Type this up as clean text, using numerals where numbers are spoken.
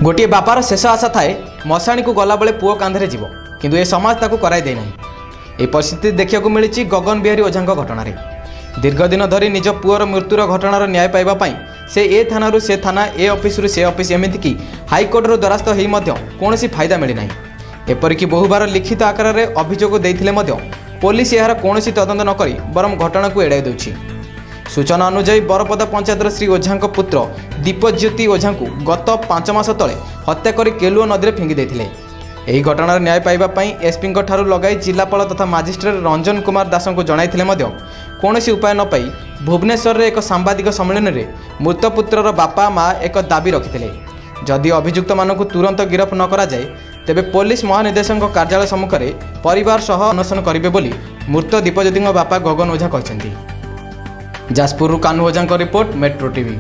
ଗୋଟିଏ ବାପାର ଶେଷ ଆଶା ଥାଏ ମଶାଣିକୁ ଗଲାବେଳେ ପୁଅ କାନ୍ଧରେ ଯିବ, କିନ୍ତୁ ଏ ସମାଜ ତାକୁ କରାଇ ଦେଇନାହିଁ। ଏହି ପରିସ୍ଥିତି ଦେଖିବାକୁ ମିଳିଛି ଗଗନ ବିହାରୀ ଓଝାଙ୍କ ଘଟଣାରେ। ଦୀର୍ଘଦିନ ଧରି ନିଜ ପୁଅର ମୃତ୍ୟୁର ଘଟଣାର ନ୍ୟାୟ ପାଇବା ପାଇଁ ସେ ଏ ଥାନାରୁ ସେ ଥାନା, ଏ ଅଫିସରୁ ସେ ଅଫିସ, ଏମିତିକି ହାଇକୋର୍ଟର ଦ୍ୱାରସ୍ଥ ହେଇ ମଧ୍ୟ କୌଣସି ଫାଇଦା ମିଳିନାହିଁ। ଏପରିକି ବହୁବାର ଲିଖିତ ଆକାରରେ ଅଭିଯୋଗ ଦେଇଥିଲେ ମଧ୍ୟ ପୋଲିସ ଏହାର କୌଣସି ତଦନ୍ତ ନକରି ବରଂ ଘଟଣାକୁ ଏଡ଼ାଇ ଦେଉଛି। ସୂଚନା ଅନୁଯାୟୀ, ବରପଦା ପଞ୍ଚାୟତର ଶ୍ରୀ ଓଝାଙ୍କ ପୁତ୍ର ଦୀପଜ୍ୟୋତି ଓଝାଙ୍କୁ ଗତ 5 ମାସ ତଳେ ହତ୍ୟା କରି କେଲୁଅ ନଦୀରେ ଫିଙ୍ଗି ଦେଇଥିଲେ। ଏହି ଘଟଣାର ନ୍ୟାୟ ପାଇବା ପାଇଁ ଏସ୍ପିଙ୍କ ଠାରୁ ଲଗାଇ ଜିଲ୍ଲାପାଳ ତଥା ମାଜିଷ୍ଟ୍ରେଟ୍ ରଞ୍ଜନ କୁମାର ଦାସଙ୍କୁ ଜଣାଇଥିଲେ ମଧ୍ୟ କୌଣସି ଉପାୟ ନ ପାଇ ଭୁବନେଶ୍ୱରରେ ଏକ ସାମ୍ବାଦିକ ସମ୍ମିଳନୀରେ ମୃତପୁତ୍ରର ବାପା ମା ଏକ ଦାବି ରଖିଥିଲେ। ଯଦି ଅଭିଯୁକ୍ତମାନଙ୍କୁ ତୁରନ୍ତ ଗିରଫ ନ କରାଯାଏ, ତେବେ ପୋଲିସ ମହାନିର୍ଦ୍ଦେଶକଙ୍କ କାର୍ଯ୍ୟାଳୟ ସମ୍ମୁଖରେ ପରିବାର ସହ ଅନଶନ କରିବେ ବୋଲି ମୃତ ଦୀପଜ୍ୟୋତିଙ୍କ ବାପା ଗଗନ ଓଝା କହିଛନ୍ତି। ଯାଜପୁରରୁ କାହ୍ନୁ ଓଝାଙ୍କ ରିପୋର୍ଟ, ମେଟ୍ରୋ ଟିଭି।